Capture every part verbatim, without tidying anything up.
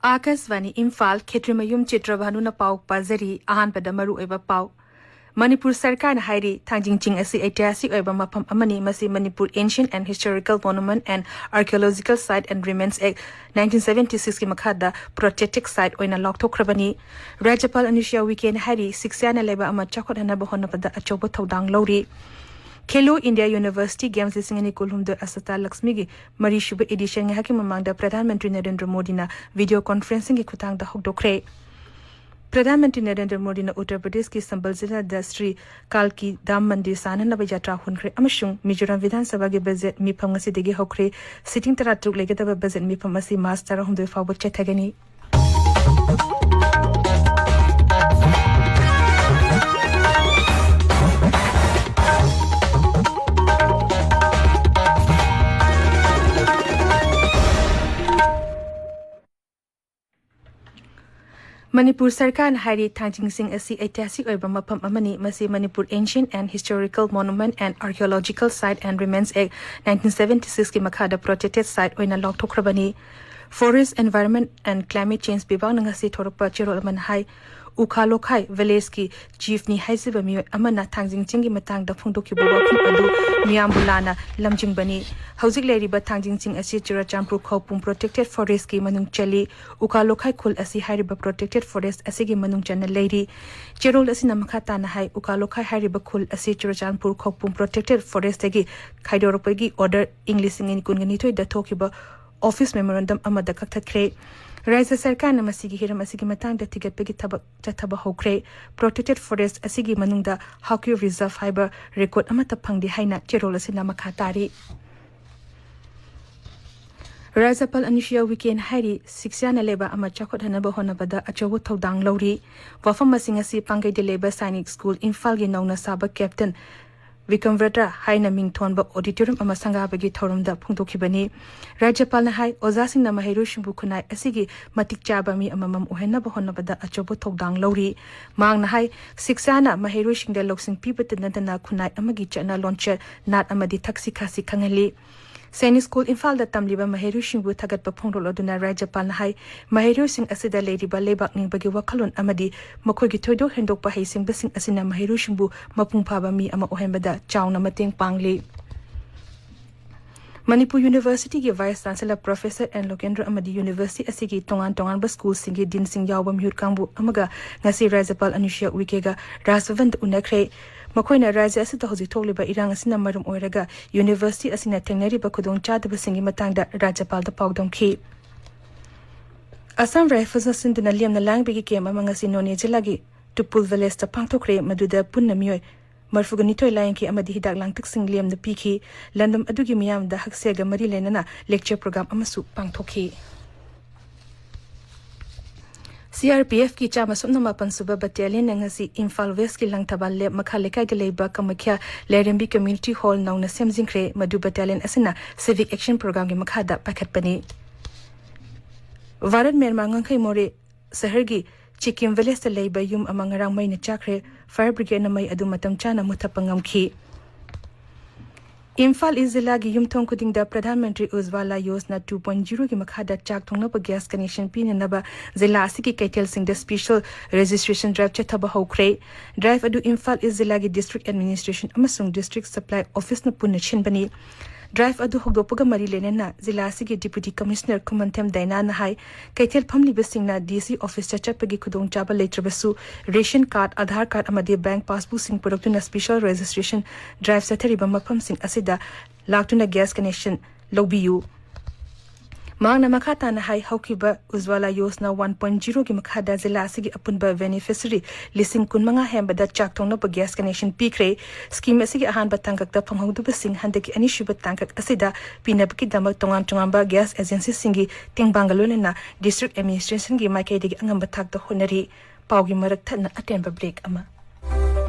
ꯑꯥꯀꯥꯁꯕꯥꯅꯤ ꯏꯝꯐꯥꯜ, ꯈꯦꯇ꯭ꯔꯤꯃꯌꯨꯝ ꯆꯤꯇ꯭ꯔꯚꯥꯅꯨꯅ ꯄꯥꯎ ꯄꯥꯖꯔꯤ꯫ ꯑꯍꯥꯟꯕꯗ ꯃꯔꯨꯑꯣꯏꯕ ꯄꯥꯎ꯫ ꯃꯅꯤꯄꯨꯔ ꯁꯔꯀꯥꯔꯅ ꯍꯥꯏꯔꯤ, ꯊꯥꯡꯖꯤꯡ ꯆꯤꯡ ꯑꯁꯤ ꯏꯇꯤꯍꯥꯁꯤꯛ ꯑꯣꯏꯕ ꯃꯐꯝ ꯑꯃꯅꯤ, ꯃꯁꯤ Manipur Ancient and Historical Monument and Archaeological Site and Remains Act nineteen seventy six ꯀꯤ ꯃꯈꯥꯗ protected site ꯑꯣꯏꯅ ꯂꯥꯎꯊꯣꯛꯈ꯭ꯔꯕꯅꯤ꯫ ꯔꯥꯖ꯭ꯌꯄꯥꯜ ꯑꯅꯨꯁꯨꯏꯌꯥ ꯎꯏꯀꯦꯅ ꯍꯥꯏꯔꯤ, ꯁꯤꯛꯁꯥꯅ ꯂꯩꯕꯥꯛ ꯑꯃ ꯆꯥꯎꯈꯠꯍꯟꯅꯕ ꯍꯣꯠꯅꯕꯗ ꯑꯆꯧꯕ ꯊꯧꯗꯥꯡ ꯂꯧꯔꯤ꯫ ꯈꯦꯂꯣ ꯏꯟꯗꯤꯌꯥ ꯌꯨꯅꯤꯚꯔꯁꯤꯇꯤ ꯒꯦꯝꯁ ꯂꯤꯁꯤꯡ ꯑꯅꯤ ꯀꯨꯟꯍꯨꯝꯗꯣꯏ ꯑꯁꯇꯥ ꯂꯛꯁꯃꯤꯒꯤ ꯃꯔꯤꯁꯨꯕ edition ꯉꯥꯏꯍꯥꯛꯀꯤ ꯃꯃꯥꯡꯗ ꯄ꯭ꯔꯙꯥꯟ ꯃꯟꯇ꯭ꯔꯤ ꯅꯔꯦꯟꯗ꯭ꯔ ꯃꯣꯗꯤꯅ video conferencingꯒꯤ ꯈꯨꯠꯊꯥꯡꯗ ꯍꯧꯗꯣꯛꯈ꯭ꯔꯦ꯫ ꯄ꯭ꯔꯙꯥꯟ ꯃꯟꯇ꯭ꯔꯤ ꯅꯔꯦꯟꯗ꯭ꯔ ꯃꯣꯗꯤꯅ ꯎꯠꯇꯔ ꯄ꯭ꯔꯗꯦꯁꯀꯤ ꯁꯝꯕꯜ ꯖꯤꯂꯥꯗ ꯁ꯭ꯔꯤ ꯀꯥꯜꯀꯤ ꯙꯥꯝ ꯃꯟꯗꯤꯔ ꯁꯥꯅꯅꯕ ꯌꯥꯇ꯭ꯔꯥ ꯍꯣꯟꯈ꯭ꯔꯦ ꯑꯃꯁꯨꯡ ꯃꯤꯖꯣꯔꯥꯝ ꯕꯤꯙꯥꯟ ꯁꯚꯥꯒꯤ ꯕꯖꯦꯠ ꯃꯤꯐꯝ ꯉꯁꯤꯗꯒꯤ ꯍꯧꯈ꯭ꯔꯦ꯫ Sitting ꯇꯔꯥꯇꯔꯨꯛ ꯂꯩꯒꯗꯕ ꯕꯖꯦꯠ ꯃꯤꯐꯝ ꯑꯁꯤ ꯃꯥꯔꯆ ꯇꯔꯥꯍꯨꯝꯗꯣꯏ ꯐꯥꯎꯕ ꯆꯠꯊꯒꯅꯤ꯫ ꯃꯅꯤꯄꯨꯔ ꯁꯔꯀꯥꯔꯅ ꯍꯥꯏꯔꯤ, ꯊꯥꯡꯖꯤꯡ ꯆꯤꯡ ꯑꯁꯤ ꯏꯇꯤꯍꯥꯁꯤꯛ ꯑꯣꯏꯕ ꯃꯐꯝ ꯑꯃꯅꯤ, ꯃꯁꯤ Manipur Ancient and Historical Monument and Archaeological Site and Remains Act nineteen seventy six ꯀꯤ ꯃꯈꯥꯗ protected site ꯑꯣꯏꯅ ꯂꯥꯎꯊꯣꯛꯈ꯭ꯔꯕꯅꯤ꯫ Forest, Environment and Climate Change ꯕꯤꯚꯥꯒꯅ ꯉꯁꯤ ꯊꯣꯔꯛꯄ ꯆꯦꯔꯣꯜ ꯑꯃꯅ ꯍꯥꯏ, ꯎꯈꯥ ꯂꯣꯈꯥꯏ ꯚꯤꯂꯦꯖꯀꯤ ꯆꯤꯐꯅꯤ ꯍꯥꯏꯖꯕ ꯃꯤꯑꯣꯏ ꯑꯃꯅ ꯊꯥꯡꯖꯤꯡ ꯆꯤꯡꯒꯤ ꯃꯇꯥꯡꯗ ꯐꯣꯡꯗꯣꯛꯈꯤꯕ ꯋꯥꯐꯝ ꯑꯗꯨ ꯃꯤꯌꯥꯝꯕꯨ ꯂꯥꯟꯅ ꯂꯝꯖꯤꯡꯕꯅꯤ꯫ ꯍꯧꯖꯤꯛ ꯂꯩꯔꯤꯕ ꯊꯥꯡꯖꯤꯡ ꯆꯤꯡ ꯑꯁꯤ ꯆꯨꯔꯆꯥꯟꯄꯨꯔ ꯈꯧꯄꯨꯝ protected forest ꯀꯤ ꯃꯅꯨꯡ ꯆꯜꯂꯤ꯫ ꯎꯈꯥ ꯂꯣꯈꯥꯏ ꯈꯨꯜ ꯑꯁꯤ ꯍꯥꯏꯔꯤꯕ protected forest ꯑꯁꯤꯒꯤ ꯃꯅꯨꯡ ꯆꯟꯅ ꯂꯩꯔꯤ꯫ ꯆꯦꯔꯣꯜ ꯑꯁꯤꯅ ꯃꯈꯥ ꯇꯥꯅ ꯍꯥꯏ, ꯎꯈꯥ ꯂꯣꯈꯥꯏ ꯍꯥꯏꯔꯤꯕ ꯈꯨꯜ ꯑꯁꯤ ꯆꯨꯔꯆꯥꯟꯄꯨꯔ ꯈꯧꯄꯨꯝ protected forest ꯇꯒꯤ ꯈꯥꯏꯗꯣꯔꯛꯄꯒꯤ order ꯏꯪ ꯂꯤꯁꯤꯡ ꯑꯅꯤ ꯀꯨꯟꯒ ꯅꯤꯊꯣꯏꯗ ꯊꯣꯛꯈꯤꯕ office memorandum ꯑꯃꯗ ꯀꯛꯊꯠꯈ꯭ꯔꯦ꯫ ꯔꯥꯖ꯭ꯌ ꯁꯔꯀꯥꯔꯅ ꯃꯁꯤꯒꯤ ꯍꯤꯔꯝ ꯑꯁꯤꯒꯤ ꯃꯇꯥꯡꯗ ꯊꯤꯒꯠꯄꯒꯤ ꯊꯕꯛ ꯆꯠꯊꯕ ꯍꯧꯈ꯭ꯔꯦ꯫ Protected forest ꯑꯁꯤꯒꯤ ꯃꯅꯨꯡꯗ ꯍꯥꯀ꯭ꯌꯨ reserve ꯍꯥꯏꯕ record ꯑꯃꯠꯇ ꯐꯪꯗꯦ ꯍꯥꯏꯅ ꯆꯦꯔꯣꯜ ꯑꯁꯤꯅ ꯃꯈꯥ ꯇꯥꯔꯤ꯫ ꯔꯥꯖ꯭ꯌꯄꯥꯜ ꯑꯅꯨꯁꯨꯏꯌꯥ ꯎꯏꯀꯦꯅ ꯍꯥꯏꯔꯤ, ꯁꯤꯛꯁꯥꯅ ꯂꯩꯕꯥꯛ ꯑꯃ ꯆꯥꯎꯈꯠꯍꯟꯅꯕ ꯍꯣꯠꯅꯕꯗ ꯑꯆꯧꯕ ꯊꯧꯗꯥꯡ ꯂꯧꯔꯤ꯫ ꯋꯥꯐꯝ ꯑꯁꯤꯡ ꯑꯁꯤ ꯄꯥꯡꯒꯩꯗ ꯂꯩꯕ ꯁꯥꯏꯅꯤꯛ ꯁ꯭ꯀꯨꯜ ꯏꯝꯐꯥꯜꯒꯤ ꯅꯧꯅ ꯁꯥꯕ ꯀꯦꯞꯇꯦꯟ ꯕꯤꯀꯝꯕ꯭ꯔꯇ ꯍꯥꯏꯅ ꯃꯤꯡ ꯊꯣꯟꯕ ꯑꯣꯗꯤꯇꯣꯔꯤꯌꯝ ꯑꯃ ꯁꯪꯒꯥꯕꯒꯤ ꯊꯧꯔꯝꯗ ꯐꯣꯡꯗꯣꯛꯈꯤꯕꯅꯤ꯫ ꯔꯥꯖ꯭ꯌꯄꯥꯜꯅ ꯍꯥꯏ, ꯑꯣꯖꯥꯁꯤꯡꯅ ꯃꯍꯩꯔꯣꯏꯁꯤꯡꯕꯨ ꯈꯨꯟꯅꯥꯏ ꯑꯁꯤꯒꯤ ꯃꯇꯤꯛ ꯆꯥꯕ ꯃꯤ ꯑꯃꯃꯝ ꯑꯣꯏꯍꯟꯅꯕ ꯍꯣꯠꯅꯕꯗ ꯑꯆꯧꯕ ꯊꯧꯗꯥꯡ ꯂꯧꯔꯤ꯫ ꯃꯍꯥꯛꯅ ꯍꯥꯏ, ꯁꯤꯛꯁꯥꯅ ꯃꯍꯩꯔꯣꯏꯁꯤꯡꯗ ꯂꯧꯁꯤꯡ ꯄꯤꯕꯇ ꯅꯠꯇꯅ ꯈꯨꯟꯅꯥꯏ ꯑꯃꯒꯤ ꯆꯠꯅ ꯂꯣꯟꯆꯠ, ꯅꯥꯠ ꯑꯃꯗꯤ ꯊꯛꯁꯤ ꯈꯥꯁꯤ ꯈꯪꯍꯜꯂꯤ꯫ ꯁꯩꯅꯤꯛ ꯁ꯭ꯀꯨꯜ ꯏꯝꯐꯥꯜꯗ ꯇꯝꯂꯤꯕ ꯃꯍꯩꯔꯣꯏꯁꯤꯡꯕꯨ ꯊꯥꯒꯠꯄ ꯐꯣꯡꯗꯣꯛꯂꯗꯨꯅ ꯔꯥꯖ꯭ꯌꯄꯥꯜꯅ ꯍꯥꯏ, ꯃꯍꯩꯔꯣꯏꯁꯤꯡ ꯑꯁꯤꯗ ꯂꯩꯔꯤꯕ ꯂꯩꯕꯥꯛ ꯅꯤꯡꯕꯒꯤ ꯋꯥꯈꯜꯂꯣꯟ ꯑꯃꯗꯤ ꯃꯈꯣꯏꯒꯤ ꯊꯣꯏꯗꯣꯛ ꯍꯦꯟꯗꯣꯛꯄ ꯍꯩꯁꯤꯡꯕꯁꯤꯡ ꯑꯁꯤꯅ ꯃꯍꯩꯔꯣꯏꯁꯤꯡꯕꯨ ꯃꯄꯨꯡ ꯐꯥꯕ ꯃꯤ ꯑꯃ ꯑꯣꯏꯍꯟꯕꯗ ꯆꯥꯎꯅ ꯃꯇꯦꯡ ꯄꯥꯡꯂꯤ꯫ ꯃꯅꯤꯄꯨꯔ ꯌꯨꯅꯤꯚꯔꯁꯤꯇꯤꯒꯤ vice chancellor professor N Lokendra ꯑꯃꯗꯤ ꯌꯨꯅꯤꯚꯔꯁꯤꯇꯤ ꯑꯁꯤꯒꯤ ꯇꯣꯉꯥꯟ ꯇꯣꯉꯥꯟꯕ ꯁ꯭ꯀꯨꯜꯁꯤꯡꯒꯤ ꯗꯤꯟꯁꯤꯡ ꯌꯥꯎꯕ ꯃꯤꯍꯨꯠ ꯀꯥꯡꯕꯨ ꯑꯃꯒ ꯉꯁꯤ ꯔꯥꯖ꯭ꯌꯄꯥꯜ ꯑꯅꯨꯁꯨꯏꯌꯥ ꯎꯏꯀꯦꯒ ꯔꯥꯖꯚꯕꯟꯗ ꯎꯅꯈ꯭ꯔꯦ꯫ ꯃꯈꯣꯏꯅ ꯔꯥꯖ꯭ꯌ ꯑꯁꯤꯗ ꯍꯧꯖꯤꯛ ꯊꯣꯛꯂꯤꯕ ꯏꯔꯥꯡ ꯑꯁꯤꯅ ꯃꯔꯝ ꯑꯣꯏꯔꯒ ꯌꯨꯅꯤꯚꯔꯁꯤꯇꯤ ꯑꯁꯤꯅ ꯊꯦꯡꯅꯔꯤꯕ ꯈꯨꯗꯣꯡꯆꯥꯗꯕꯁꯤꯡꯒꯤ ꯃꯇꯥꯡꯗ ꯔꯥꯖ꯭ꯌꯄꯥꯜꯗ ꯄꯥꯎꯗꯝꯈꯤ꯫ ꯑꯁꯥꯝ ꯔꯥꯏꯐꯜꯁꯅ ꯁꯤꯟꯗꯨꯅ ꯂꯦꯝꯅ ꯂꯥꯡꯕꯒꯤ ꯀꯦꯝ ꯑꯃ ꯉꯁꯤ ꯅꯣꯅꯦ ꯖꯤꯂꯥꯒꯤ ꯇꯨꯄꯨꯜ ꯚꯤꯂꯦꯖꯇ ꯄꯥꯡꯊꯣꯛꯈ꯭ꯔꯦ꯫ ꯃꯗꯨꯗ ꯄꯨꯟꯅ ꯃꯤꯑꯣꯏ ꯃꯔꯤꯐꯨꯒ ꯅꯤꯊꯣꯏ ꯂꯥꯌꯦꯡꯈꯤ ꯑꯃꯗꯤ ꯍꯤꯗꯥꯛ ꯂꯥꯡꯊꯛꯁꯤꯡ ꯂꯦꯝꯅ ꯄꯤꯈꯤ꯫ ꯂꯝꯗꯝ ꯑꯗꯨꯒꯤ ꯃꯤꯌꯥꯝꯗ ꯍꯛꯁꯦꯜꯒ ꯃꯔꯤ ꯂꯩꯅꯅ ꯂꯦꯛꯆꯔ ꯄ꯭ꯔꯣꯒ꯭ꯔꯥꯝ ꯑꯃꯁꯨ ꯄꯥꯡꯊꯣꯛꯈꯤ꯫ ꯁꯤꯑꯥꯔꯄꯤꯑꯦꯐꯀꯤ ꯆꯥꯝꯃ ꯁꯨꯞꯅ ꯃꯥꯄꯟ ꯁꯨꯕ ꯕꯠꯇꯦꯂꯤꯌꯟꯅ ꯉꯁꯤ ꯏꯝꯐꯥꯜ ꯋꯦꯁꯀꯤ ꯂꯪꯊꯕꯥꯜ ꯂꯦꯞ ꯃꯈꯥ ꯂꯩꯀꯥꯏꯗ ꯂꯩꯕ ꯀꯃꯈ꯭ꯌꯥ ꯂꯥꯏꯔꯦꯝꯕꯤ ꯀꯝꯃ꯭ꯌꯨꯅꯤꯇꯤ ꯍꯣꯜ ꯅꯧꯅ ꯁꯦꯝꯖꯤꯟꯈ꯭ꯔꯦ꯫ ꯃꯗꯨ ꯕꯠꯇꯦꯂꯤꯌꯟ ꯑꯁꯤꯅ ꯁꯤꯚꯤꯛ ꯑꯦꯛꯁꯟ ꯄ꯭ꯔꯣꯒ꯭ꯔꯥꯝꯒꯤ ꯃꯈꯥꯗ ꯄꯥꯏꯈꯠꯄꯅꯤ꯫ ꯚꯥꯔꯠ ꯃ꯭ꯌꯥꯟꯃꯥꯔ ꯉꯥꯡꯈꯩ ꯃꯣꯔꯦ ꯁꯍꯔꯒꯤ ꯆꯤꯀꯤꯝ ꯚꯤꯂꯦꯖꯇ ꯂꯩꯕ ꯌꯨꯝ ꯑꯃ ꯉꯔꯥꯡ ꯃꯩꯅ ꯆꯥꯛꯈ꯭ꯔꯦ꯫ ꯐꯥꯌꯔ ꯕ꯭ꯔꯤꯒꯦꯗꯅ ꯃꯩ ꯑꯗꯨ ꯃꯇꯝ ꯆꯥꯅ ꯃꯨꯊꯠꯄ ꯉꯝꯈꯤ꯫ ꯏꯝꯐꯥꯜ ꯏꯁ ꯖꯤꯂꯥꯒꯤ ꯌꯨꯝꯊꯣꯡ ꯈꯨꯗꯤꯡꯗ ꯄ꯭ꯔꯙꯥꯟ ꯃꯟꯇ꯭ꯔꯤ ꯎꯖ꯭ꯋꯥꯂꯥ ꯌꯣꯖꯅꯥ ꯇꯨ ꯄꯣꯏꯟꯠ ꯖꯤꯔꯣꯒꯤ ꯃꯈꯥꯗ ꯆꯥꯛ ꯊꯣꯡꯅꯕ ꯒ꯭ꯌꯥꯁ ꯀꯅꯦꯛꯁꯟ ꯄꯤꯅꯅꯕ ꯖꯤꯂꯥ ꯑꯁꯤꯒꯤ ꯀꯩꯊꯦꯜꯁꯤꯡꯗ ꯁ꯭ꯄꯦꯁꯦꯜ ꯔꯦꯖꯤꯁꯇ꯭ꯔꯦꯁꯟ ꯗ꯭ꯔꯥꯏꯚ ꯆꯠꯊꯕ ꯍꯧꯈ꯭ꯔꯦ꯫ ꯗ꯭ꯔꯥꯏꯚ ꯑꯗꯨ ꯏꯝꯐꯥꯜ ꯏꯁ ꯖꯤꯂꯥꯒꯤ ꯗꯤꯁꯇ꯭ꯔꯤꯛ ꯑꯦꯗꯃꯤꯅꯤꯁꯇ꯭ꯔꯦꯁꯟ ꯑꯃꯁꯨꯡ ꯗꯤꯁꯇ꯭ꯔꯤꯛ ꯁꯄ꯭ꯂꯥꯏ ꯑꯣꯐꯤꯁꯅ ꯄꯨꯟꯅ ꯁꯤꯟꯕꯅꯤ꯫ ꯗ꯭ꯔꯥꯏꯚ ꯑꯗꯨ ꯍꯧꯗꯣꯛꯄꯒ ꯃꯔꯤ ꯂꯩꯅꯅ ꯖꯤꯂꯥ ꯑꯁꯤꯒꯤ ꯗꯤꯄ꯭ꯌꯨꯇꯤ ꯀꯃꯤꯁꯅꯔ ꯈꯨꯃꯟꯊꯦꯝ ꯗꯥꯏꯅꯥꯅ ꯍꯥꯏ, ꯀꯩꯊꯦꯜ ꯐꯝꯂꯤꯕꯁꯤꯡꯅ ꯗꯤ ꯁꯤ ꯑꯣꯐꯤꯁꯇ ꯆꯠꯄꯒꯤ ꯈꯨꯗꯣꯡꯆꯥꯕ ꯂꯩꯇ꯭ꯔꯕꯁꯨ, ꯔꯦꯁꯟ ꯀꯥꯔꯗ, ꯑꯥꯙꯥꯔ ꯀꯥꯔꯗ ꯑꯃꯗꯤ ꯕꯦꯡꯛ ꯄꯥꯁꯕꯨꯛꯁꯤꯡ ꯄꯨꯔꯛꯇꯨꯅ ꯁ꯭ꯄꯦꯁꯦꯜ ꯔꯦꯖꯤꯁꯇ꯭ꯔꯦꯁꯟ ꯗ꯭ꯔꯥꯏꯚ ꯆꯠꯊꯔꯤꯕ ꯃꯐꯝꯁꯤꯡ ꯑꯁꯤꯗ ꯂꯥꯛꯇꯨꯅ ꯒ꯭ꯌꯥꯁ ꯀꯅꯦꯛꯁꯟ ꯂꯧꯕꯤꯌꯨ꯫ ꯃꯍꯥꯛꯅ ꯃꯈꯥ ꯇꯥꯅ ꯍꯥꯏ, ꯍꯧꯈꯤꯕ ꯎꯖ꯭ꯋꯥꯂꯥ ꯌꯣꯖꯅꯥ ꯋꯥꯟ ꯄꯣꯏꯟꯠ ꯖꯤꯔꯣꯒꯤ ꯃꯈꯥꯗ ꯖꯤꯂꯥ ꯑꯁꯤꯒꯤ ꯑꯄꯨꯟꯕ ꯕꯦꯅꯤꯐꯤꯁꯔꯤ ꯂꯤꯁꯤꯡ ꯀꯨꯟꯃꯉꯥ ꯍꯦꯟꯕꯗ ꯆꯥꯛ ꯊꯣꯡꯅꯕ ꯒ꯭ꯌꯥꯁ ꯀꯅꯦꯛꯁꯟ ꯄꯤꯈ꯭ꯔꯦ꯫ ꯁ꯭ꯀꯤꯝ ꯑꯁꯤꯒꯤ ꯑꯍꯥꯟꯕ ꯇꯥꯡꯀꯛꯇ ꯐꯪꯍꯧꯗꯕꯁꯤꯡ ꯍꯟꯗꯛꯀꯤ ꯑꯅꯤꯁꯨꯕ ꯇꯥꯡꯀꯛ ꯑꯁꯤꯗ ꯄꯤꯅꯕꯒꯤꯗꯃꯛ ꯇꯣꯉꯥꯟ ꯇꯣꯉꯥꯟꯕ ꯒ꯭ꯌꯥꯁ ꯑꯦꯖꯦꯟꯁꯤꯁꯤꯡꯒꯤ ꯇꯦꯡꯕꯥꯡꯒ ꯂꯣꯏꯅꯅ ꯗꯤꯁꯇ꯭ꯔꯤꯛ ꯑꯦꯗꯃꯤꯅꯤꯁꯇ꯭ꯔꯦꯁꯟꯒꯤ ꯃꯥꯏꯀꯩꯗꯒꯤ ꯑꯉꯝꯕ ꯊꯥꯛꯇ ꯍꯣꯠꯅꯔꯤ꯫ ꯄꯥꯎꯒꯤ ꯃꯔꯛ ꯊꯠꯅ ꯑꯇꯦꯟꯕ ꯕ꯭ꯔꯦꯛ ꯑꯃ꯫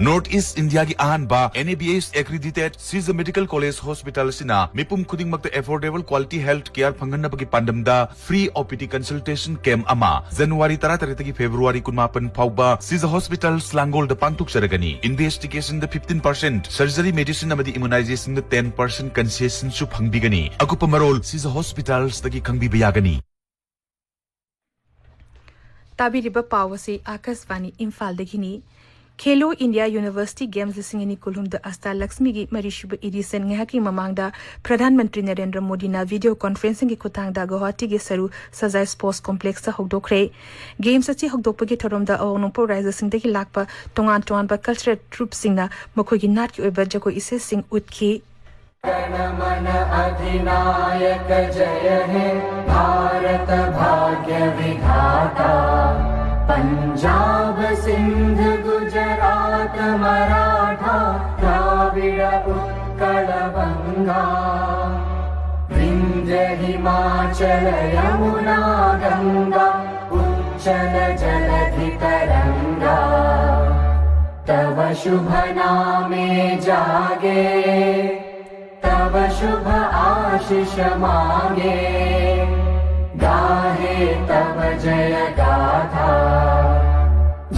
North East India ꯒꯤ ꯑꯍꯥꯟꯕ N A B H accredited Sija Medical College Hospital ꯑꯁꯤꯅ ꯃꯤꯄꯨꯝ ꯈꯨꯗꯤꯡꯃꯛꯇ affordable quality health care ꯐꯪꯍꯟꯅꯕꯒꯤ ꯄꯥꯟꯗꯝꯗ free O P D consultation camp ꯑꯃ January ꯇꯔꯥꯇꯔꯦꯠꯇꯒꯤ February ꯀꯨꯟꯃꯥꯄꯟ ꯐꯥꯎꯕ Sija Hospitals ꯂꯥꯡꯒꯣꯜꯗ ꯄꯥꯡꯊꯣꯛꯆꯔꯒꯅꯤ꯫ Investigationꯗ fifteen percent, surgery, medicine ꯑꯃꯗꯤ immunizationꯗ ten percent concessionꯁꯨ ꯐꯪꯕꯤꯒꯅꯤ꯫ ꯑꯀꯨꯞꯄ ꯃꯔꯣꯜ Sija Hospitalsꯇꯒꯤ ꯈꯪꯕꯤꯕ ꯌꯥꯒꯅꯤ꯫ ꯇꯥꯕꯤꯔꯤꯕ ꯄꯥꯎ ꯑꯁꯤ ꯑꯥꯀꯥꯁꯕꯥꯅꯤ ꯏꯝꯐꯥꯜꯗꯒꯤꯅꯤ꯫ ꯈꯦꯂꯣ ꯏꯟꯗꯤꯌꯥ ꯌꯨꯅꯤꯚꯔꯁꯤꯇꯤ ꯒꯦꯝꯁ ꯂꯤꯁꯤꯡ ꯑꯅꯤ ꯀꯨꯟꯍꯨꯝꯗꯣꯏ ꯑꯁꯇꯥ ꯂꯛꯁꯃꯤꯒꯤ ꯃꯔꯤꯁꯨꯕ edition ꯉꯥꯏꯍꯥꯛꯀꯤ ꯃꯃꯥꯡꯗ ꯄ꯭ꯔꯙꯥꯟ ꯃꯟꯇ꯭ꯔꯤ ꯅꯔꯦꯟꯗ꯭ꯔ ꯃꯣꯗꯤꯅ video conferencingꯒꯤ ꯈꯨꯠꯊꯥꯡꯗ ꯒꯧꯍꯥꯇꯤꯒꯤ ꯁꯔꯨ ꯁꯖꯥꯏ Sports Complexꯇ ꯍꯧꯗꯣꯛꯈ꯭ꯔꯦ꯫ ꯒꯦꯝꯁ ꯑꯁꯤ ꯍꯧꯗꯣꯛꯄꯒꯤ ꯊꯧꯔꯝꯗ ꯑꯋꯥꯡ ꯅꯣꯡꯄꯣꯛ ꯔꯥꯏꯖ꯭ꯌꯁꯤꯡꯗꯒꯤ ꯂꯥꯛꯄ ꯇꯣꯉꯥꯟ ꯇꯣꯉꯥꯟꯕ cultural troupeꯁꯤꯡꯅ ꯃꯈꯣꯏꯒꯤ ꯅꯥꯠꯀꯤ ꯑꯣꯏꯕ ꯖꯒꯣꯏ ꯏꯁꯩꯁꯤꯡ ꯎꯠꯈꯤ꯫ गणमन अधिनायक जय हे भारत भाग्य विधाता। पंजाब सिंध गुजरात मराठा द्राविड़ उत्कल बंगा। विंध्य हिमाचल यमुना गंगा उच्चल जलधि तरंगा। तव शुभ नामे जागे तव शुभ आशिष मागे। गाहे तव जय गाथा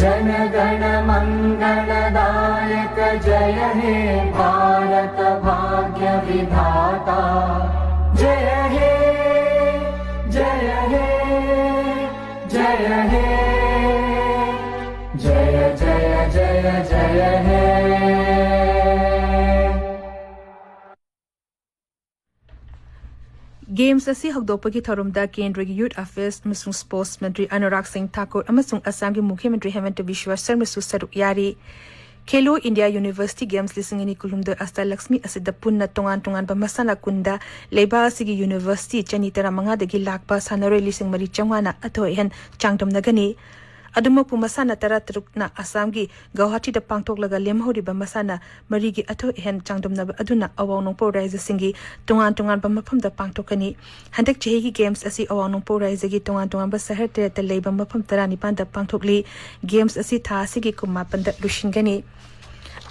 जन गण मंगलदायक। जय हे भारत भाग्य विधाता। जय हे जय हे जय हे जय जय जय जय हे। ꯒꯦꯝꯁ ꯑꯁꯤ ꯍꯧꯗꯣꯛꯄꯒꯤ ꯊꯧꯔꯝꯗ ꯀꯦꯟꯗ꯭ꯔꯒꯤ Youth Affairs ꯑꯃꯁꯨꯡ Sports ꯃꯟꯇ꯭ꯔꯤ ꯑꯅꯨꯔꯥꯒ ꯁꯤꯡ ꯊꯥꯀꯨꯔ ꯑꯃꯁꯨꯡ ꯑꯁꯥꯝꯒꯤ ꯃꯨꯈ꯭ꯌ ꯃꯟꯇ꯭ꯔꯤ ꯍꯦꯃꯟꯇ ꯕꯤꯁ꯭ꯋ ꯁꯔꯃꯁꯨ ꯁꯔꯨꯛ ꯌꯥꯔꯤ꯫ ꯈꯦꯂꯣ ꯏꯟꯗꯤꯌꯥ ꯌꯨꯅꯤꯚꯔꯁꯤꯇꯤ ꯒꯦꯝꯁ ꯂꯤꯁꯤꯡ ꯑꯅꯤ ꯀꯨꯟꯍꯨꯝꯗꯣꯏ ꯑꯁꯇꯥ ꯂꯛꯁꯃꯤ ꯑꯁꯤꯗ ꯄꯨꯟꯅ ꯇꯣꯉꯥꯟ ꯇꯣꯉꯥꯟꯕ ꯃꯁꯥꯟꯅ ꯀꯨꯟꯗ ꯂꯩꯕꯥꯛ ꯑꯁꯤꯒꯤ ꯌꯨꯅꯤꯚꯔꯁꯤꯇꯤ ꯆꯅꯤ ꯇꯔꯥꯃꯉꯥꯗꯒꯤ ꯂꯥꯛꯄ ꯁꯥꯟꯅꯔꯣꯏ ꯂꯤꯁꯤꯡ ꯃꯔꯤ ꯆꯥꯝꯃꯉꯥꯅ ꯑꯊꯣꯏ ꯑꯍꯦꯟ ꯆꯥꯡꯗꯝꯅꯒꯅꯤ꯫ ꯑꯗꯨꯃꯛꯄꯨ ꯃꯁꯥꯟꯅ ꯇꯔꯥꯇꯔꯨꯛꯅ ꯑꯁꯥꯝꯒꯤ ꯒꯧꯍꯥꯇꯤꯗ ꯄꯥꯡꯊꯣꯛꯂꯒ ꯂꯦꯝꯍꯧꯔꯤꯕ ꯃꯁꯥꯟꯅ ꯃꯔꯤꯒꯤ ꯑꯊꯣꯏ ꯑꯍꯦꯟ ꯆꯥꯡꯗꯝꯅꯕ ꯑꯗꯨꯅ ꯑꯋꯥꯡ ꯅꯣꯡꯄꯣꯛ ꯔꯥꯏꯖ꯭ꯌꯁꯤꯡꯒꯤ ꯇꯣꯉꯥꯟ ꯇꯣꯉꯥꯟꯕ ꯃꯐꯝꯗ ꯄꯥꯡꯊꯣꯛꯀꯅꯤ꯫ ꯍꯟꯗꯛ ꯆꯍꯤꯒꯤ ꯒꯦꯝꯁ ꯑꯁꯤ ꯑꯋꯥꯡ ꯅꯣꯡꯄꯣꯛ ꯔꯥꯏꯖ꯭ꯌꯒꯤ ꯇꯣꯉꯥꯟ ꯇꯣꯉꯥꯟꯕ ꯁꯍꯔ ꯇꯔꯦꯠꯇ ꯂꯩꯕ ꯃꯐꯝ ꯇꯔꯥꯅꯤꯄꯥꯟꯗ ꯄꯥꯡꯊꯣꯛꯂꯤ꯫ ꯒꯦꯝꯁ ꯑꯁꯤ ꯊꯥ ꯑꯁꯤꯒꯤ ꯀꯨꯟꯃꯥꯄꯟꯗ ꯂꯣꯏꯁꯤꯟꯒꯅꯤ꯫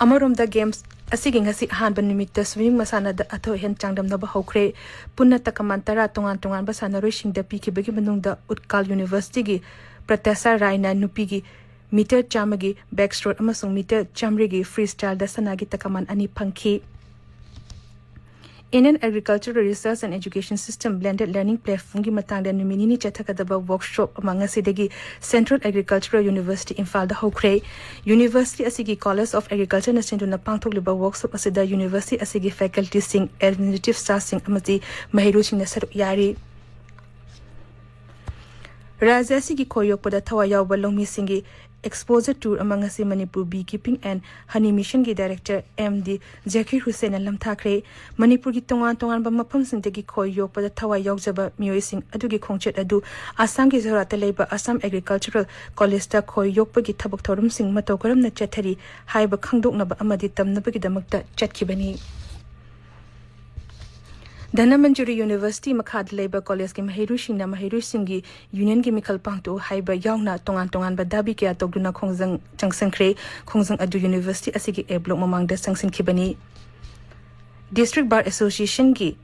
ꯑꯃꯔꯣꯝꯗ, ꯒꯦꯝꯁ ꯑꯁꯤꯒꯤ ꯉꯁꯤ ꯑꯍꯥꯟꯕ ꯅꯨꯃꯤꯠꯇ ꯁ꯭ꯋꯤꯃꯤꯡ ꯃꯁꯥꯟꯅꯗ ꯑꯊꯣꯏ ꯑꯍꯦꯟ ꯆꯥꯡꯗꯝꯅꯕ ꯍꯧꯈ꯭ꯔꯦ꯫ ꯄꯨꯟꯅ ꯇꯀꯃꯥꯟ ꯇꯔꯥ ꯇꯣꯉꯥꯟ ꯇꯣꯉꯥꯟꯕ ꯁꯥꯟꯅꯔꯣꯏꯁꯤꯡꯗ ꯄꯤꯈꯤꯕꯒꯤ ꯃꯅꯨꯡꯗ ꯎꯠꯀꯥꯜ ꯌꯨꯅꯤꯚꯔꯁꯤꯇꯤꯒꯤ ꯄ꯭ꯔꯇ꯭ꯌꯁꯥ ꯔꯥꯏꯅ ꯅꯨꯄꯤꯒꯤ ꯃꯤꯇꯔ ꯆꯥꯝꯃꯒꯤ ꯕꯦꯛꯁ꯭ꯇ꯭ꯔꯣꯛ ꯑꯃꯁꯨꯡ ꯃꯤꯇꯔ ꯆꯥꯝꯃꯔꯤꯒꯤ ꯐ꯭ꯔꯤ ꯁ꯭ꯇꯥꯏꯜꯗ ꯁꯅꯥꯒꯤ ꯇꯀꯃꯥꯟ ꯑꯅꯤ ꯐꯪꯈꯤ꯫ Indian Agricultural Research and Education System Blended Learning Platformꯒꯤ ꯃꯇꯥꯡꯗ ꯅꯨꯃꯤꯠ ꯅꯤꯅꯤ ꯆꯠꯊꯒꯗꯕ ꯋꯔꯛꯁꯣꯞ ꯑꯃ ꯉꯁꯤꯗꯒꯤ Central Agricultural University ꯏꯝꯐꯥꯜꯗ ꯍꯧꯈ꯭ꯔꯦ꯫ ꯌꯨꯅꯤꯚꯔꯁꯤꯇꯤ ꯑꯁꯤꯒꯤ College of Agricultureꯅ ꯁꯤꯟꯗꯨꯅ ꯄꯥꯡꯊꯣꯛꯂꯤꯕ ꯋꯔꯛꯁꯣꯞ ꯑꯁꯤꯗ ꯌꯨꯅꯤꯚꯔꯁꯤꯇꯤ ꯑꯁꯤꯒꯤ ꯐꯦꯀꯜꯇꯤꯁꯤꯡ, ꯑꯦꯗꯃꯤꯅꯤꯁꯇ꯭ꯔꯦꯇꯤꯚ ꯁ꯭ꯇꯥꯐꯁꯤꯡ ꯑꯃꯗꯤ ꯃꯍꯩꯔꯣꯏꯁꯤꯡꯅ ꯁꯔꯨꯛ ꯌꯥꯔꯤ꯫ ꯔꯥꯖ꯭ꯌ ꯑꯁꯤꯒꯤ ꯈꯣꯏ ꯌꯣꯛꯄꯗ ꯊꯋꯥꯏ ꯌꯥꯎꯕ ꯂꯧꯃꯤꯁꯤꯡꯒꯤ exposure tour ꯑꯃ ꯉꯁꯤ Manipur Beekeeping and Honey Missionꯒꯤ Director M D ꯖꯀꯤꯔ ꯍꯨꯁꯦꯟꯅ ꯂꯝꯊꯥꯈ꯭ꯔꯦ꯫ ꯃꯅꯤꯄꯨꯔꯒꯤ ꯇꯣꯉꯥꯟ ꯇꯣꯉꯥꯟꯕ ꯃꯐꯝꯁꯤꯡꯗꯒꯤ ꯈꯣꯏ ꯌꯣꯛꯄꯗ ꯊꯋꯥꯏ ꯌꯥꯎꯖꯕ ꯃꯤꯑꯣꯏꯁꯤꯡ ꯑꯗꯨꯒꯤ ꯈꯣꯡꯆꯠ ꯑꯗꯨ ꯑꯁꯥꯝꯒꯤ ꯖꯣꯔꯍꯥꯠꯇ ꯂꯩꯕ Assam Agricultural Collegeꯇ ꯈꯣꯏ ꯌꯣꯛꯄꯒꯤ ꯊꯕꯛ ꯊꯧꯔꯝꯁꯤꯡ ꯃꯇꯧ ꯀꯔꯝꯅ ꯆꯠꯊꯔꯤ ꯍꯥꯏꯕ ꯈꯪꯗꯣꯛꯅꯕ ꯑꯃꯗꯤ ꯇꯝꯅꯕꯒꯤꯗꯃꯛꯇ ꯆꯠꯈꯤꯕꯅꯤ꯫ ꯙꯅꯃꯟꯖꯨꯔꯤ ꯌꯨꯅꯤꯚꯔꯁꯤꯇꯤ ꯃꯈꯥꯗ ꯂꯩꯕ ꯀꯣꯂꯦꯖꯀꯤ ꯃꯍꯩꯔꯣꯏꯁꯤꯡꯅ ꯃꯍꯩꯔꯣꯏꯁꯤꯡꯒꯤ ꯌꯨꯅꯤꯌꯟꯒꯤ ꯃꯤꯈꯜ ꯄꯥꯡꯊꯣꯛꯎ ꯍꯥꯏꯕ ꯌꯥꯎꯅ ꯇꯣꯉꯥꯟ ꯇꯣꯉꯥꯟꯕ ꯗꯥꯕꯤ ꯀꯌꯥ ꯇꯧꯗꯨꯅ ꯈꯣꯡꯖꯪ ꯆꯪꯁꯤꯟꯈ꯭ꯔꯦ꯫ ꯈꯣꯡꯖꯪ ꯑꯗꯨ ꯌꯨꯅꯤꯚꯔꯁꯤꯇꯤ ꯑꯁꯤꯒꯤ A block ꯃꯃꯥꯡꯗ ꯆꯪꯁꯤꯟꯈꯤꯕꯅꯤ꯫ District Bar Associationꯒꯤ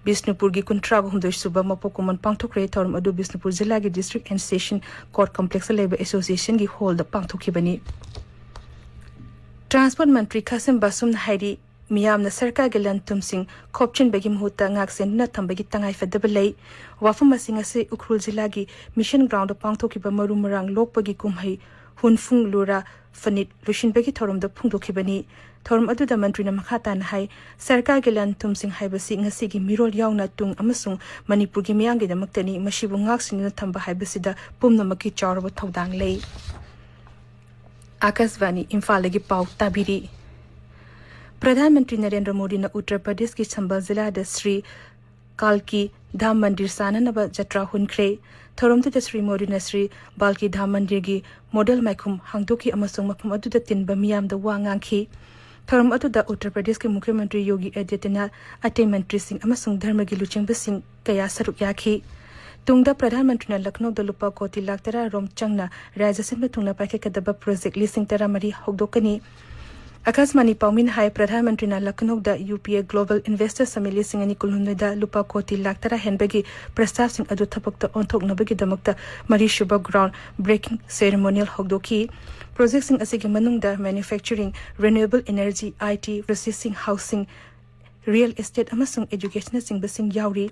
ꯕꯤꯁꯅꯨꯄꯨꯔꯒꯤ ꯀꯨꯟꯊ꯭ꯔꯥꯒ ꯍꯨꯝꯗꯣꯏ ꯁꯨꯕ ꯃꯄꯣꯛ ꯀꯨꯝꯑꯣꯟ ꯄꯥꯡꯊꯣꯛꯈ꯭ꯔꯦ꯫ ꯊꯧꯔꯝ ꯑꯗꯨ ꯕꯤꯁꯅꯨꯄꯨꯔ ꯖꯤꯂꯥꯒꯤ District and Session Court Complexꯇ ꯂꯩꯕ Associationꯒꯤ hallꯗ ꯄꯥꯡꯊꯣꯛꯈꯤꯕꯅꯤ꯫ Transport ꯃꯟꯇ꯭ꯔꯤ ꯈꯥꯁꯤꯝ ꯕꯥꯁꯨꯝꯅ ꯍꯥꯏꯔꯤ, ꯃꯤꯌꯥꯝꯅ ꯁꯔꯀꯥꯔꯒꯤ ꯂꯟ ꯊꯨꯝꯁꯤꯡ ꯈꯣꯞꯆꯤꯟꯕꯒꯤ ꯃꯍꯨꯠꯇ ꯉꯥꯛꯁꯦꯟꯗꯨꯅ ꯊꯝꯕꯒꯤ ꯇꯉꯥꯏꯐꯗꯕ ꯂꯩ꯫ ꯋꯥꯐꯝ ꯑꯁꯤ ꯉꯁꯤ ꯎꯈ꯭ꯔꯨꯜ ꯖꯤꯂꯥꯒꯤ ꯃꯤꯁꯟ ꯒ꯭ꯔꯥꯎꯟꯗ ꯄꯥꯡꯊꯣꯛꯈꯤꯕ ꯃꯔꯨ ꯃꯔꯥꯡ ꯂꯣꯛꯄꯒꯤ ꯀꯨꯝꯍꯩ ꯍꯨꯟꯐꯨꯡ ꯂꯨꯔꯥ ꯐꯅꯤꯠ ꯂꯣꯏꯁꯤꯟꯕꯒꯤ ꯊꯧꯔꯝꯗ ꯐꯣꯡꯗꯣꯛꯈꯤꯕꯅꯤ꯫ ꯊꯧꯔꯝ ꯑꯗꯨꯗ ꯃꯟꯇ꯭ꯔꯤꯅ ꯃꯈꯥ ꯇꯥꯅ ꯍꯥꯏ, ꯁꯔꯀꯥꯔꯒꯤ ꯂꯟ ꯊꯨꯝꯁꯤꯡ ꯍꯥꯏꯕꯁꯤ ꯉꯁꯤꯒꯤ ꯃꯤꯔꯣꯜ ꯌꯥꯎꯅ ꯇꯨꯡ ꯑꯃꯁꯨꯡ ꯃꯅꯤꯄꯨꯔꯒꯤ ꯃꯤꯌꯥꯝꯒꯤꯗꯃꯛꯇꯅꯤ꯫ ꯃꯁꯤꯕꯨ ꯉꯥꯛꯁꯦꯟꯗꯨꯅ ꯊꯝꯕ ꯍꯥꯏꯕꯁꯤꯗ ꯄꯨꯝꯅꯃꯛꯀꯤ ꯆꯥꯎꯔꯕ ꯊꯧꯗꯥꯡ ꯂꯩ꯫ ꯑꯥꯀꯥꯁꯕꯥꯅꯤ ꯏꯝꯐꯥꯜꯗꯒꯤ ꯄꯥꯎ ꯇꯥꯕꯤꯔꯤ꯫ ꯄ꯭ꯔꯙꯥꯟ ꯃꯟꯇ꯭ꯔꯤ ꯅꯔꯦꯟꯗ꯭ꯔ ꯃꯣꯗꯤꯅ ꯎꯠꯇꯔ ꯄ꯭ꯔꯗꯦꯁꯀꯤ ꯆꯝꯕꯜ ꯖꯤꯂꯥꯗ ꯁ꯭ꯔꯤ ꯀꯥꯜꯀꯤ ꯙꯥꯝ ꯃꯟꯗꯤꯔ ꯁꯥꯅꯅꯕ ꯖꯇ꯭ꯔꯥ ꯍꯨꯟꯈ꯭ꯔꯦ꯫ ꯊꯧꯔꯝꯗꯨꯗ ꯁ꯭ꯔꯤ ꯃꯣꯗꯤꯅ ꯁ꯭ꯔꯤ ꯕꯥꯜꯀꯤ ꯙꯥꯝ ꯃꯟꯗꯤꯔꯒꯤ ꯃꯣꯗꯦꯜ ꯃꯥꯏꯈꯨꯝ ꯍꯥꯡꯗꯣꯛꯈꯤ ꯑꯃꯁꯨꯡ ꯃꯐꯝ ꯑꯗꯨꯗ ꯇꯤꯟꯕ ꯃꯤꯌꯥꯝꯗ ꯋꯥ ꯉꯥꯡꯈꯤ꯫ ꯊꯧꯔꯝ ꯑꯗꯨꯗ ꯎꯠꯇꯔ ꯄ꯭ꯔꯗꯦꯁꯀꯤ ꯃꯨꯈ꯭ꯌ ꯃꯟꯇ꯭ꯔꯤ ꯌꯣꯒꯤ ꯑꯥꯗꯤꯇ꯭ꯌꯅꯥꯊ, ꯑꯇꯩ ꯃꯟꯇ꯭ꯔꯤꯁꯤꯡ ꯑꯃꯁꯨꯡ ꯙꯔꯃꯒꯤ ꯂꯨꯆꯤꯡꯕꯁꯤꯡ ꯀꯌꯥ ꯁꯔꯨꯛ ꯌꯥꯈꯤ꯫ ꯇꯨꯡꯗ ꯄ꯭ꯔꯙꯥꯟ ꯃꯟꯇ꯭ꯔꯤꯅ ꯂꯈꯅꯧꯗ ꯂꯨꯄꯥ ꯀꯣꯇꯤ ꯂꯥꯈ ꯇꯔꯥ ꯔꯣꯝ ꯆꯪꯅ ꯔꯥꯖ꯭ꯌ ꯁꯤꯟꯕ ꯊꯨꯡꯅ ꯄꯥꯏꯈꯠꯀꯗꯕ ꯄ꯭ꯔꯣꯖꯦꯛ ꯂꯤꯁꯤꯡ ꯇꯔꯥꯃꯔꯤ ꯍꯧꯗꯣꯛꯀꯅꯤ꯫ ꯑꯀꯥꯁꯕꯥꯅꯤ ꯄꯥꯎꯃꯤꯅ ꯍꯥꯏ, ꯄ꯭ꯔꯙꯥꯟ ꯃꯟꯇ꯭ꯔꯤꯅ ꯂꯈꯅꯧꯗ ꯌꯨ ꯄꯤ ꯑꯦ ꯒ꯭ꯂꯣꯕꯜ ꯏꯟꯚꯦꯁꯇꯔ ꯁꯃꯤꯠ ꯂꯤꯁꯤꯡ ꯑꯅꯤ ꯀꯨꯟꯍꯨꯝꯗꯣꯏꯗ ꯂꯨꯄꯥ ꯀꯣꯇꯤ ꯂꯥꯈ ꯇꯔꯥ ꯍꯦꯟꯕꯒꯤ ꯄ꯭ꯔꯁꯇꯥꯕꯁꯤꯡ ꯑꯗꯨ ꯊꯕꯛꯇ ꯑꯣꯟꯊꯣꯛꯅꯕꯒꯤꯗꯃꯛꯇ ꯃꯔꯤꯁꯨꯕ ꯒ꯭ꯔꯥꯎꯟ ꯕ꯭ꯔꯦꯀꯤꯡ ꯁꯦꯔꯦꯃꯣꯅꯤꯌꯦꯜ ꯍꯧꯗꯣꯛꯈꯤ꯫ ꯄ꯭ꯔꯣꯖꯦꯛꯁꯤꯡ ꯑꯁꯤꯒꯤ ꯃꯅꯨꯡꯗ manufacturing, renewable energy, I T, processing, housing, real estate ꯑꯃꯁꯨꯡ ꯑꯦꯖꯨꯀꯦꯁꯟꯅꯆꯤꯡꯕꯁꯤꯡ ꯌꯥꯎꯔꯤ꯫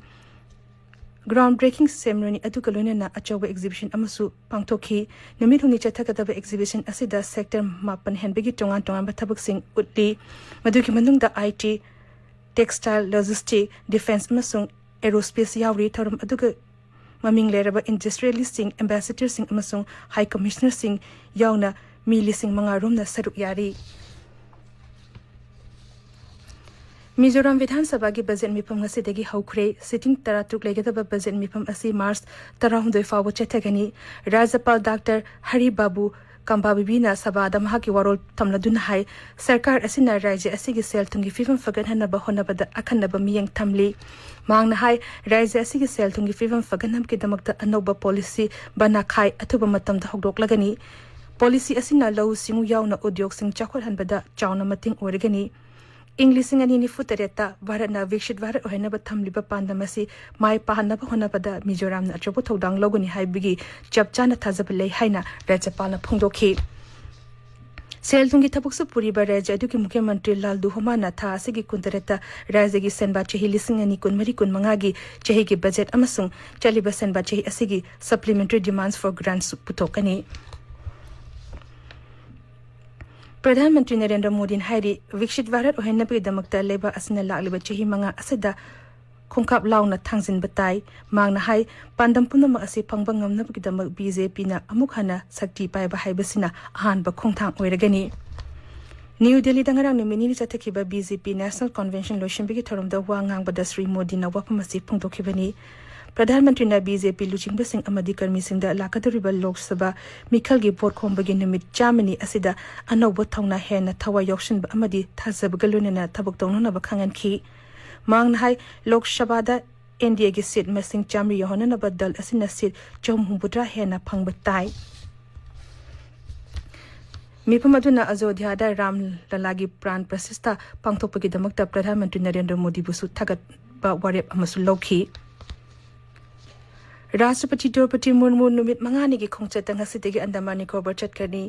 ꯒ꯭ꯔꯥꯎꯟ ꯕ꯭ꯔꯦꯀꯤꯡ ꯁꯦꯔꯦꯃꯣꯅꯤ ꯑꯗꯨꯒ ꯂꯣꯏꯅꯅ ꯑꯆꯧꯕ ꯑꯦꯛꯖꯤꯕꯤꯁꯟ ꯑꯃꯁꯨ ꯄꯥꯡꯊꯣꯛꯈꯤ꯫ ꯅꯨꯃꯤꯠ ꯍꯨꯝꯅꯤ ꯆꯠꯊꯒꯗꯕ ꯑꯦꯛꯖꯤꯕꯤꯁꯟ ꯑꯁꯤꯗ ꯁꯦꯛꯇꯔ ꯃꯥꯄꯟ ꯍꯦꯟꯕꯒꯤ ꯇꯣꯉꯥꯟ ꯇꯣꯉꯥꯟꯕ ꯊꯕꯛꯁꯤꯡ ꯎꯠꯂꯤ꯫ ꯃꯗꯨꯒꯤ ꯃꯅꯨꯡꯗ ꯑꯥꯏ ꯇꯤ, ꯇꯦꯛꯁꯇꯥꯏꯜ, ꯂꯣꯖꯤꯁꯇꯤꯛ, ꯗꯤꯐꯦꯟꯁ ꯑꯃꯁꯨꯡ ꯑꯦꯔꯣꯁ꯭ꯄꯦꯁ ꯌꯥꯎꯔꯤ꯫ ꯊꯧꯔꯝ ꯑꯗꯨꯒ ꯃꯃꯤꯡ ꯂꯩꯔꯕ ꯏꯟꯗꯁꯇ꯭ꯔꯤꯌꯦꯂꯤꯁꯁꯤꯡ, ꯑꯦꯝꯕꯦꯁꯦꯗꯔꯁꯤꯡ ꯑꯃꯁꯨꯡ ꯍꯥꯏ ꯀꯃꯤꯁꯅꯔꯁꯤꯡ ꯌꯥꯎꯅ ꯃꯤ ꯂꯤꯁꯤꯡ ꯃꯉꯥ ꯔꯣꯝꯅ ꯁꯔꯨꯛ ꯌꯥꯔꯤ꯫ ꯃꯤꯖꯣꯔꯥꯝ ꯕꯤꯙꯥꯟ ꯁꯚꯥꯒꯤ ꯕꯖꯦꯠ ꯃꯤꯐꯝ ꯉꯁꯤꯗꯒꯤ ꯍꯧꯈ꯭ꯔꯦ꯫ ꯁꯤꯇꯤꯡ ꯇꯔꯥꯇꯔꯨꯛ ꯂꯩꯒꯗꯕ ꯕꯖꯦꯠ ꯃꯤꯐꯝ ꯑꯁꯤ ꯃꯥꯔꯆ ꯇꯔꯥꯍꯨꯝꯗꯣꯏ ꯐꯥꯎꯕ ꯆꯠꯊꯒꯅꯤ꯫ ꯔꯥꯖ꯭ꯌꯄꯥꯜ ꯗꯥꯛꯇꯔ ꯍꯔꯤ ꯕꯥꯕꯨ ꯀꯝꯕꯥꯕꯤꯕꯤꯅ ꯁꯚꯥꯗ ꯃꯍꯥꯛꯀꯤ ꯋꯥꯔꯣꯜ ꯊꯝꯂꯗꯨꯅ ꯍꯥꯏ, ꯁꯔꯀꯥꯔ ꯑꯁꯤꯅ ꯔꯥꯖ꯭ꯌ ꯑꯁꯤꯒꯤ ꯁꯦꯜ ꯊꯨꯝꯒꯤ ꯐꯤꯕꯝ ꯐꯒꯠꯍꯟꯅꯕ ꯍꯣꯠꯅꯕꯗ ꯑꯈꯟꯅꯕ ꯃꯤꯠꯌꯦꯡ ꯊꯝꯂꯤ꯫ ꯃꯍꯥꯛꯅ ꯍꯥꯏ, ꯔꯥꯖ꯭ꯌ ꯑꯁꯤꯒꯤ ꯁꯦꯜ ꯊꯨꯝꯒꯤ ꯐꯤꯕꯝ ꯐꯒꯠꯍꯟꯅꯕꯒꯤꯗꯃꯛꯇ ꯑꯅꯧꯕ ꯄꯣꯂꯤꯁꯤ ꯕꯅꯥꯈꯥꯏ ꯑꯊꯨꯕ ꯃꯇꯝꯗ ꯍꯧꯗꯣꯛꯂꯒꯅꯤ꯫ ꯄꯣꯂꯤꯁꯤ ꯑꯁꯤꯅ ꯂꯧꯎ ꯁꯤꯡꯎ ꯌꯥꯎꯅ ꯎꯗ꯭ꯌꯣꯒꯁꯤꯡ ꯆꯥꯎꯈꯠꯍꯟꯕꯗ ꯆꯥꯎꯅ ꯃꯇꯦꯡ ꯑꯣꯏꯔꯒꯅꯤ꯫ ꯏꯪ ꯂꯤꯁꯤꯡ ꯑꯅꯤ ꯅꯤꯐꯨ ꯇꯔꯦꯠꯇ ꯚꯥꯔꯠꯅ ꯚꯤꯛꯁꯤꯠ ꯚꯥꯔꯠ ꯑꯣꯏꯍꯟꯅꯕ ꯊꯝꯂꯤꯕ ꯄꯥꯟꯗꯝ ꯑꯁꯤ ꯃꯥꯏ ꯄꯥꯛꯍꯟꯅꯕ ꯍꯣꯠꯅꯕꯗ ꯃꯤꯖꯣꯔꯥꯝꯅ ꯑꯆꯧꯕ ꯊꯧꯗꯥꯡ ꯂꯧꯒꯅꯤ ꯍꯥꯏꯕꯒꯤ ꯆꯞ ꯆꯥꯅ ꯊꯥꯖꯕ ꯂꯩ ꯍꯥꯏꯅ ꯔꯥꯖ꯭ꯌꯄꯥꯜꯅ ꯐꯣꯡꯗꯣꯛꯈꯤ꯫ ꯁꯦꯜ ꯊꯨꯝꯒꯤ ꯊꯕꯛꯁꯨ ꯄꯨꯔꯤꯕ ꯔꯥꯖ꯭ꯌ ꯑꯗꯨꯒꯤ ꯃꯨꯈ꯭ꯌ ꯃꯟꯇ꯭ꯔꯤ ꯂꯥꯜ ꯗꯨꯍꯣꯃꯥꯅ ꯊꯥ ꯑꯁꯤꯒꯤ ꯀꯨꯟꯇꯔꯦꯠꯇ ꯔꯥꯖ꯭ꯌꯒꯤ ꯁꯦꯟꯕꯥ ꯆꯍꯤ ꯂꯤꯁꯤꯡ ꯑꯅꯤ ꯀꯨꯟꯃꯔꯤ ꯀꯨꯟꯃꯉꯥꯒꯤ ꯆꯍꯤꯒꯤ ꯕꯖꯦꯠ ꯑꯃꯁꯨꯡ ꯆꯠꯂꯤꯕ ꯁꯦꯟꯕꯥ ꯆꯍꯤ ꯑꯁꯤꯒꯤ Supplementary Demands for Grants ꯄꯨꯊꯣꯛꯀꯅꯤ꯫ Pradhan Mantri Narendra ꯃꯣꯗꯤꯅ ꯍꯥꯏꯔꯤ, ꯚꯤꯛꯁꯤꯠ ꯚꯥꯔꯠ ꯑꯣꯏꯍꯟꯅꯕꯒꯤꯗꯃꯛꯇ ꯂꯩꯕꯥꯛ ꯑꯁꯤꯅ ꯂꯥꯛꯂꯤꯕ ꯆꯍꯤ ꯃꯉꯥ ꯑꯁꯤꯗ ꯈꯣꯡꯀꯥꯞ ꯂꯥꯎꯅ ꯊꯥꯡꯖꯤꯟꯕ ꯇꯥꯏ꯫ ꯃꯍꯥꯛꯅ ꯍꯥꯏ, ꯄꯥꯟꯗꯝ ꯄꯨꯝꯅꯃꯛ ꯑꯁꯤ ꯐꯪꯕ ꯉꯝꯅꯕꯒꯤꯗꯃꯛ ꯕꯤ ꯖꯦ ꯄꯤꯅ ꯑꯃꯨꯛ ꯍꯟꯅ ꯁꯛꯇꯤ ꯄꯥꯏꯕ ꯍꯥꯏꯕꯁꯤꯅ ꯑꯍꯥꯟꯕ ꯈꯣꯡꯊꯥꯡ ꯑꯣꯏꯔꯒꯅꯤ꯫ ꯅ꯭ꯌꯨ ꯗꯦꯜꯂꯤꯗ ꯉꯔꯥꯡ ꯅꯨꯃꯤꯠ ꯅꯤꯅꯤ ꯆꯠꯊꯈꯤꯕ ꯕꯤ ꯖꯦ ꯄꯤ ꯅꯦꯁꯅꯦꯜ ꯀꯟꯚꯦꯟꯁꯟ ꯂꯣꯏꯁꯤꯟꯕꯒꯤ ꯊꯧꯔꯝꯗ ꯋꯥ ꯉꯥꯡꯕꯗ ꯁ꯭ꯔꯤ ꯃꯣꯗꯤꯅ ꯋꯥꯐꯝ ꯑꯁꯤ ꯐꯣꯡꯗꯣꯛꯈꯤꯕꯅꯤ꯫ ꯄ꯭ꯔꯙꯥꯟ ꯃꯟꯇ꯭ꯔꯤꯅ ꯕꯤ ꯖꯦ ꯄꯤ ꯂꯨꯆꯤꯡꯕꯁꯤꯡ ꯑꯃꯗꯤ ꯀꯔꯃꯤꯁꯤꯡꯗ ꯂꯥꯛꯀꯗꯧꯔꯤꯕ ꯂꯣꯛ ꯁꯚꯥ ꯃꯤꯈꯜꯒꯤ ꯚꯣꯠ ꯈꯣꯝꯕꯒꯤ ꯅꯨꯃꯤꯠ ꯆꯥꯝꯃꯅꯤ ꯑꯁꯤꯗ ꯑꯅꯧꯕ ꯊꯧꯅꯥ ꯍꯦꯟꯅ ꯊꯋꯥꯏ ꯌꯥꯎꯁꯤꯟꯕ ꯑꯃꯗꯤ ꯊꯥꯖꯕꯒ ꯂꯣꯏꯅꯅ ꯊꯕꯛ ꯇꯧꯅꯅꯕ ꯈꯪꯍꯟꯈꯤ꯫ ꯃꯍꯥꯛꯅ ꯍꯥꯏ, ꯂꯣꯛ ꯁꯚꯥꯗ ꯑꯦꯟ ꯗꯤ ꯑꯦꯒꯤ ꯁꯤꯠ ꯃꯁꯤꯡ ꯆꯥꯝꯃꯔꯤ ꯌꯧꯍꯟꯅꯅꯕ ꯗꯜ ꯑꯁꯤꯅ ꯁꯤꯠ ꯆꯍꯨꯝ ꯍꯨꯝꯐꯨꯇꯔꯥ ꯍꯦꯟꯅ ꯐꯪꯕ ꯇꯥꯏ꯫ ꯃꯤꯐꯝ ꯑꯗꯨꯅ ꯑꯖꯣꯙ꯭ꯌꯥꯗ ꯔꯥꯝ ꯂꯂꯥꯒꯤ ꯄ꯭ꯔꯥꯟ ꯄ꯭ꯔꯁꯤꯁꯇ ꯄꯥꯡꯊꯣꯛꯄꯒꯤꯗꯃꯛꯇ ꯄ꯭ꯔꯙꯥꯟ ꯃꯟꯇ꯭ꯔꯤ ꯅꯔꯦꯟꯗ꯭ꯔ ꯃꯣꯗꯤꯕꯨꯁꯨ ꯊꯥꯒꯠꯄ ꯋꯥꯔꯦꯞ ꯑꯃꯁꯨ ꯂꯧꯈꯤ꯫ ꯔꯥꯁꯇ꯭ꯔꯄꯇꯤ ꯗ꯭ꯔꯧꯄꯗꯤ ꯃꯨꯔꯃꯨ ꯅꯨꯃꯤꯠ ꯃꯉꯥꯅꯤꯒꯤ ꯈꯣꯡꯆꯠꯇ ꯉꯁꯤꯗꯒꯤ ꯑꯟꯗꯃꯥꯟ ꯅꯤꯀꯣꯕꯔ ꯆꯠꯀꯅꯤ꯫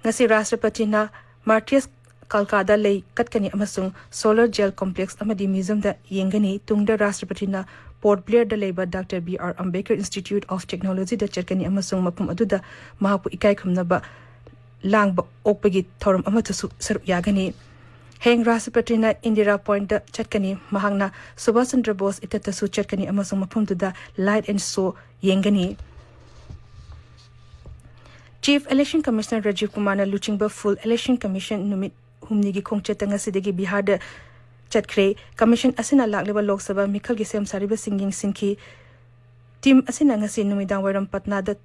ꯉꯁꯤ ꯔꯥꯁꯇ꯭ꯔꯄꯇꯤꯅ ꯃꯥꯔꯇꯤꯌꯁ ꯀꯜꯀꯥꯗ ꯂꯩ ꯀꯠꯀꯅꯤ ꯑꯃꯁꯨꯡ ꯁꯣꯂꯔ ꯖꯦꯜ ꯀꯣꯝꯄ꯭ꯂꯦꯛꯁ ꯑꯃꯗꯤ ꯃ꯭ꯌꯨꯖꯤꯌꯝꯗ ꯌꯦꯡꯒꯅꯤ꯫ ꯇꯨꯡꯗ ꯔꯥꯁꯇ꯭ꯔꯄꯇꯤꯅ ꯄꯣꯔꯠ ꯕ꯭ꯂꯦꯌꯔꯗ ꯂꯩꯕ doctor B R Ambedkar institute of ꯇꯦꯛꯅꯣꯂꯣꯖꯤꯗ ꯆꯠꯀꯅꯤ ꯑꯃꯁꯨꯡ ꯃꯐꯝ ꯑꯗꯨꯗ ꯃꯍꯥꯛꯄꯨ ꯏꯀꯥꯏ ꯈꯨꯝꯅꯕ ꯂꯥꯡꯕ ꯑꯣꯛꯄꯒꯤ ꯊꯧꯔꯝ ꯑꯃꯗꯁꯨ ꯁꯔꯨꯛ ꯌꯥꯒꯅꯤ꯫ ꯍꯌꯦꯡ ꯔꯥꯁꯇ꯭ꯔꯄꯇꯤꯅ ꯏꯟꯗꯤꯔꯥ ꯄꯣꯏꯟꯠꯇ ꯆꯠꯀꯅꯤ꯫ ꯃꯍꯥꯛꯅ ꯁꯨꯚꯥꯁ ꯆꯟꯗ꯭ꯔ ꯕꯣꯁ ꯏꯊꯠꯇꯁꯨ ꯆꯠꯀꯅꯤ ꯑꯃꯁꯨꯡ ꯃꯐꯝꯗꯨꯗ ꯂꯥꯏꯠ ꯑꯦꯟ ꯁꯣ ꯌꯦꯡꯒꯅꯤ꯫ ꯆꯤꯐ ꯏꯂꯦꯛꯁꯟ ꯀꯃꯤꯁꯅꯔ ꯔꯥꯖꯤꯕ ꯀꯨꯃꯥꯔꯅ ꯂꯨꯆꯤꯡꯕ ꯐꯨꯜ ꯏꯂꯦꯛꯁꯟ ꯀꯃꯤꯁꯟ ꯅꯨꯃꯤꯠ ꯍꯨꯝꯅꯤꯒꯤ ꯈꯣꯡꯆꯠꯇ ꯉꯁꯤꯗꯒꯤ ꯕꯤꯍꯥꯔꯗ ꯆꯠꯈ꯭ꯔꯦ꯫ ꯀꯃꯤꯁꯟ ꯑꯁꯤꯅ ꯂꯥꯛꯂꯤꯕ ꯂꯣꯛ ꯁꯚꯥ ꯃꯤꯈꯜꯒꯤ ꯁꯦꯝ ꯁꯥꯔꯤꯕꯁꯤꯡ ꯌꯦꯡꯁꯤꯟꯈꯤ꯫ ꯇꯤꯝ ꯑꯁꯤꯅ ꯉꯁꯤ ꯅꯨꯃꯤꯗꯥꯡ ꯋꯥꯏꯔꯝ ꯄꯠꯅꯥꯗ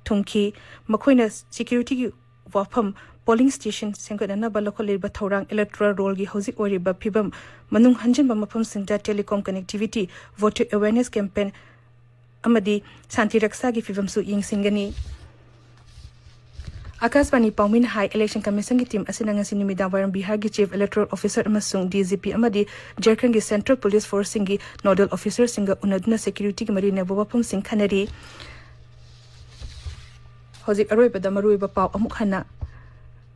ꯊꯨꯡꯈꯤ꯫ ꯃꯈꯣꯏꯅ ꯁꯦꯀ꯭ꯌꯨꯔꯤꯇꯤꯒꯤ ꯋꯥꯐꯝ, ꯄꯣꯂꯤꯡ ꯁ꯭ꯇꯦꯁꯟ ꯁꯦꯝꯒꯠꯅꯅꯕ ꯂꯧꯈꯠꯂꯤꯕ ꯊꯧꯔꯥꯡ, ꯏꯂꯦꯛꯇꯣꯔꯦꯜ ꯔꯣꯜꯒꯤ ꯍꯧꯖꯤꯛ ꯑꯣꯏꯔꯤꯕ ꯐꯤꯕꯝ, ꯃꯅꯨꯡ ꯍꯟꯖꯤꯟꯕ ꯃꯐꯝꯁꯤꯡꯗ telecom connectivity, voter awareness campaign ꯑꯃꯗꯤ ꯁꯥꯟꯇꯤ ꯔꯛꯁꯥꯒꯤ ꯐꯤꯕꯝꯁꯨ ꯌꯦꯡꯁꯤꯟꯒꯅꯤ꯫ ꯑꯀꯥꯁꯕꯥꯅꯤ ꯄꯥꯎꯃꯤꯅ ꯍꯥꯏ, ꯏꯂꯦꯛꯁꯟ ꯀꯃꯤꯁꯟꯒꯤ ꯇꯤꯝ ꯑꯁꯤꯅ ꯉꯁꯤ ꯅꯨꯃꯤꯗꯥꯡ ꯋꯥꯏꯔꯝ ꯕꯤꯍꯥꯔꯒꯤ ꯆꯤꯐ ꯏꯂꯦꯛꯇꯣꯔꯦꯜ ꯑꯣꯐꯤꯁꯔ ꯑꯃꯁꯨꯡ ꯗꯤ ꯖꯤ ꯄꯤ ꯑꯃꯗꯤ ꯖꯔꯈꯟꯒꯤ ꯁꯦꯟꯇ꯭ꯔꯦꯜ ꯄꯨꯂꯤꯁ ꯐꯣꯔꯁꯁꯤꯡꯒꯤ ꯅꯣꯗꯦꯜ ꯑꯣꯐꯤꯁꯔꯁꯤꯡꯒ ꯎꯅꯗꯨꯅ ꯁꯦꯀ꯭ꯌꯨꯔꯤꯇꯤꯒꯤ ꯃꯔꯤ ꯂꯩꯅꯕ ꯋꯥꯐꯝꯁꯤꯡ ꯈꯟꯅꯔꯤ꯫ ꯍꯧꯖꯤꯛ ꯑꯔꯣꯏꯕꯗ ꯃꯔꯨꯑꯣꯏꯕ ꯄꯥꯎ ꯑꯃꯨꯛ ꯍꯟꯅ꯫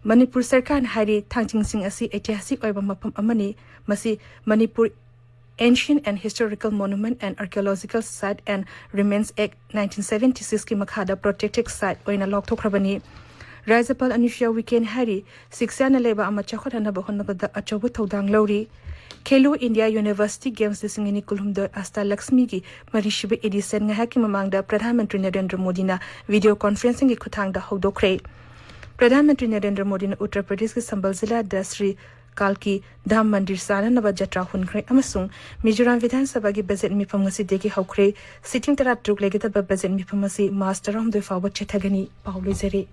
ꯃꯅꯤꯄꯨꯔ ꯁꯔꯀꯥꯔꯅ ꯍꯥꯏꯔꯤ, ꯊꯥꯡꯖꯤꯡ ꯆꯤꯡ ꯑꯁꯤ ꯏꯇꯤꯍꯥꯁꯤꯛ ꯑꯣꯏꯕ ꯃꯐꯝ ꯑꯃꯅꯤ꯫ ꯃꯁꯤ Manipur Ancient and Historical Monument and Archaeological Site and Remains Act nineteen seventy six ꯀꯤ ꯃꯈꯥꯗ protected site ꯑꯣꯏꯅ ꯂꯥꯎꯊꯣꯛꯈ꯭ꯔꯕꯅꯤ꯫ ꯔꯥꯖ꯭ꯌꯄꯥꯜ ꯑꯅꯨꯁꯨꯏꯌꯥ ꯎꯏꯀꯦꯅ ꯍꯥꯏꯔꯤ, ꯁꯤꯛꯁꯥꯅ ꯂꯩꯕꯥꯛ ꯑꯃ ꯆꯥꯎꯈꯠꯍꯟꯅꯕ ꯍꯣꯠꯅꯕꯗ ꯑꯆꯧꯕ ꯊꯧꯗꯥꯡ ꯂꯧꯔꯤ꯫ ꯈꯦꯂꯣ ꯏꯟꯗꯤꯌꯥ ꯌꯨꯅꯤꯚꯔꯁꯤꯇꯤ ꯒꯦꯝꯁ ꯂꯤꯁꯤꯡ ꯑꯅꯤ ꯀꯨꯟꯍꯨꯝꯗꯣꯏ ꯑꯁꯇꯥ ꯂꯛꯁꯃꯤꯒꯤ ꯃꯔꯤꯁꯨꯕ edition ꯉꯥꯏꯍꯥꯛꯀꯤ ꯃꯃꯥꯡꯗ ꯄ꯭ꯔꯙꯥꯟ ꯃꯟꯇ꯭ꯔꯤ ꯅꯔꯦꯟꯗ꯭ꯔ ꯃꯣꯗꯤꯅ video conferencingꯒꯤ ꯈꯨꯠꯊꯥꯡꯗ ꯍꯧꯗꯣꯛꯈ꯭ꯔꯦ꯫ ꯄ꯭ꯔꯙꯥꯟ ꯃꯟꯇ꯭ꯔꯤ ꯅꯔꯦꯟꯗ꯭ꯔ ꯃꯣꯗꯤꯅ ꯎꯠꯇꯔ ꯄ꯭ꯔꯗꯦꯁꯀꯤ ꯁꯝꯕꯜ ꯖꯤꯂꯥꯗ ꯁ꯭ꯔꯤ ꯀꯥꯜꯀꯤ ꯙꯥꯝ ꯃꯟꯗꯤꯔ ꯆꯥꯅꯅꯕ ꯖꯇ꯭ꯔꯥ ꯍꯨꯟꯈ꯭ꯔꯦ ꯑꯃꯁꯨꯡ ꯃꯤꯖꯣꯔꯥꯝ ꯕꯤꯙꯥꯟ ꯁꯚꯥꯒꯤ ꯕꯖꯦꯠ ꯃꯤꯐꯝ ꯉꯁꯤꯗꯒꯤ ꯍꯧꯈ꯭ꯔꯦ꯫ ꯁꯤꯇꯤꯡ ꯇꯔꯥꯇꯔꯨꯛ ꯂꯩꯒꯗꯕ ꯕꯖꯦꯠ ꯃꯤꯐꯝ ꯑꯁꯤ ꯃꯥꯔꯆ ꯇꯔꯥꯍꯨꯝꯗꯣꯏ ꯐꯥꯎꯕ ꯆꯠꯊꯒꯅꯤ꯫ ꯄꯥꯎ ꯂꯣꯏꯖꯔꯦ꯫